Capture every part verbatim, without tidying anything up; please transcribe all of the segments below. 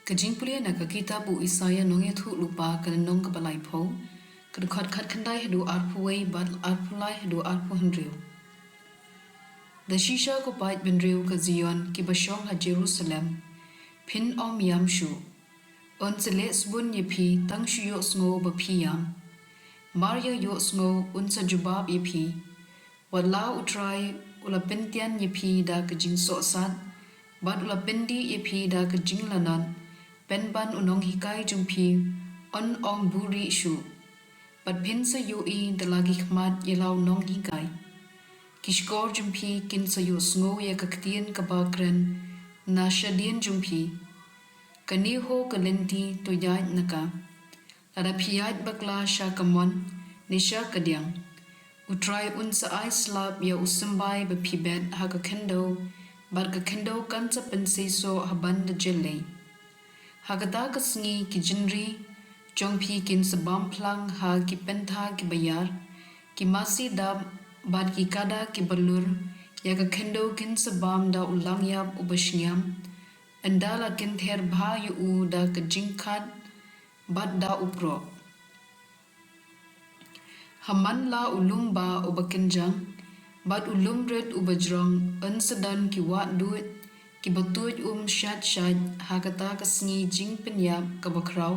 Ka jingpule na ka kitab u Isaïah nongïathuhlypa, ka lynnong kaba laiphew, ka dkhot khatkhyndai haduh arphew wei bad arphew lai haduh arphew hynriew. Da shisha ko paid bynriew ka Zion, kiba shong ha Jerusalem, phin ym ïam shuh. Yn sa leh sbun ïa phi tang shu ïohsngew ba phi ïam. Mar ïa ïohsngew yn sa jubab ïa phi. Wat la U Trai u la pyntian ïa phi da ka jingsohsat, bad u la pyndih ïa phi da ka jinglanot, pynban u nonghikai jong phi yn ym buhrieh shuh. Bad phin sa ïohi da la ki khmat ïa la u nonghikai. Ki shkor jong phi kin sa ïohsngew ïa ka ktien kaba kren na shadien jong phi. Kane ho ka lynti, to ïaid na ka. Lada phi ïaid bakla sha kamon ne sha kadiang, U Trai un sa ai slap ïa u symbai ba phi bet ha ka khyndew, bad ka khyndew kan sa pynseisoh ha ban da jyllei. Ha kata ka sngi ki jingri jong phi kin sa bam phlang ha ki pyntha kiba ïar, ki masi dap bad ki kada kiba lur, ïa ka khyndew kin sa bam da u langïap uba shngiam, ynda la kynther bha ïa u da ka jingkhat bad da u proh. Ha man la u lum ba uba kynjang, bad u lum rit uba jrong, yn sa don ki wah duid kiba tuid um shait shait ha kata ka sngi jingpynïap kaba khraw,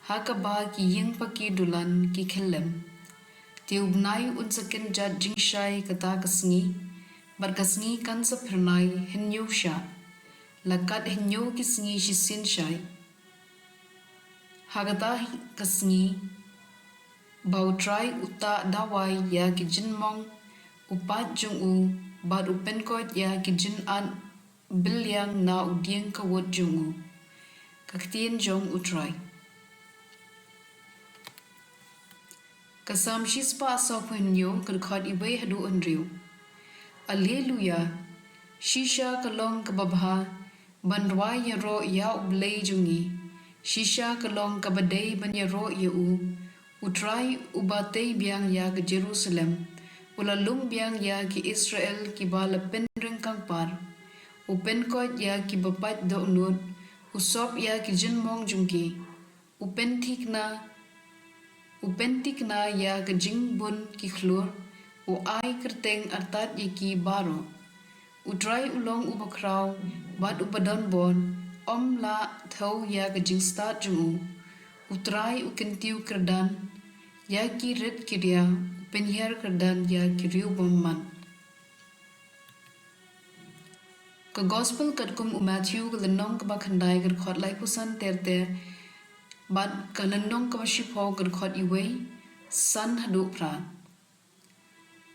ha kaba ki ïing paki dulan ki khyllem. Te u bnai un sa kynjat jingshai kata ka sngi, bad ka sngi kan sa phyrnai hynñiew shah, la kat hynñiew ki sngi shisien shai. Ha kata ka sngi ba U Trai u tah dawai ïa ki jingmong u paid jong u, bad u pynkoit ïa ki jingat bylliang na u dieng kawut jong u. Ka ktien jong U Trai. Ka Salm shispah sawphew hynñiew, ka dkhot iwei haduh hynriew. Alleluia. Shisha ka long kaba bha ban rwai ïaroh ïa U Blei jong ngi. Shisha ka long kaba dei ban ïaroh ïa u. U Trai uba tei biang ïa ka Jerusalem, u la lum biang ïa ki Israel kiba la pynryngkang par. U pynkoit ïa kiba pait dohnud, u sop ïa ki jingmong jong ki. U pynthikna, u pynthikna ïa ka jingbun ki khlur, u ai kyrteng artat ïa ki baroh. U Trai u long uba khraw bad uba don bor, ym lah thew ïa ka jingstad jong u. U Trai u kyntiew kyrdan ïa ki rit ki ria, u pynhiar kyrdan ïa ki riew bymman. Ka Gospel katkum u Matthew, ka lynnong kaba khyndai, ka dkhot laiphew san ter ter, bad ka lynnong kaba shiphew, ka dkhot iwei san haduh phra.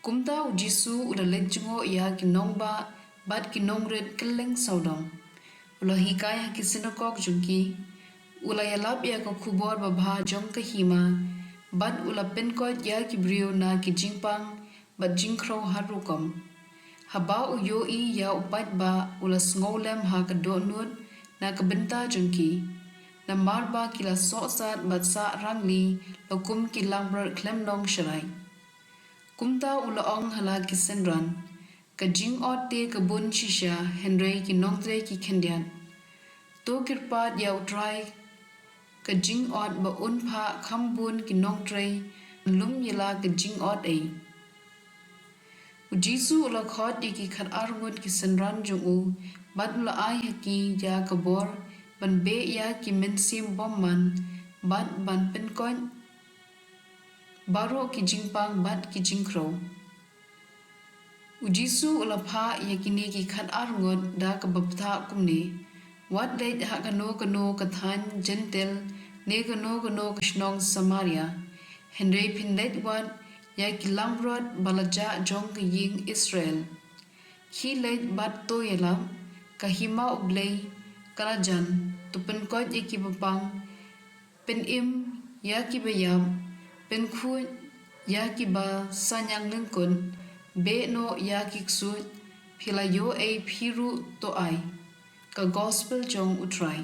Kumta u Jisu u la leit jngoh ïa ki nongbah bad ki nongrit kylleng sawdong. U la hikai ha ki synagog jong ki. U la ïalap ïa ka khubor babha jong ka hima, bad u la pynkoit ïa ki briew na ki jingpang bad jingkhrew har rukom. Haba u ïohi ïa u paidbah, u la sngewlem ha ka dohnud na ka bynta jong ki. Namar ba ki la sohsat bad sah rangli la kum ki langbrot khlem nongsharai. Kumta u la ong ha la ki synran, ka jingot te ka bun shisha, hynrei ki nongtrei ki khyndiat. To kyrpad ïa U Trai ka jingot ba un phah kham bun ki nongtrei ban lum ïa la ka jingot ei. U Jisu u la khot ïa ki khatar ngut ki synran jong u, bad u la ai ha ki ïa ka bor ban beh ïa ki mynsiem bymman, bad ban pynkoit baroh ki jingpang bad ki jingkhrew. U Jisu u la phah ïa kine ki khatar ngut da kaba bthah kumne: Wat leit ha kano kano ka thaiñ Jentil ne kano kano ka shnong Samaria, hynrei phin leit wat ïa ki langbrot ba la jah jong ka ïing Israel. Khie leit bad to ïalap, ka hima U Blei ka la jan. To pynkoit ïa kiba pang, pynim ïa kiba ïap, pynkhuid ïa kiba saniang lyngkut, beh noh ïa ki ksuid. Phi la ïoh ei phi ruh to ai. Ka Gospel jong U Trai.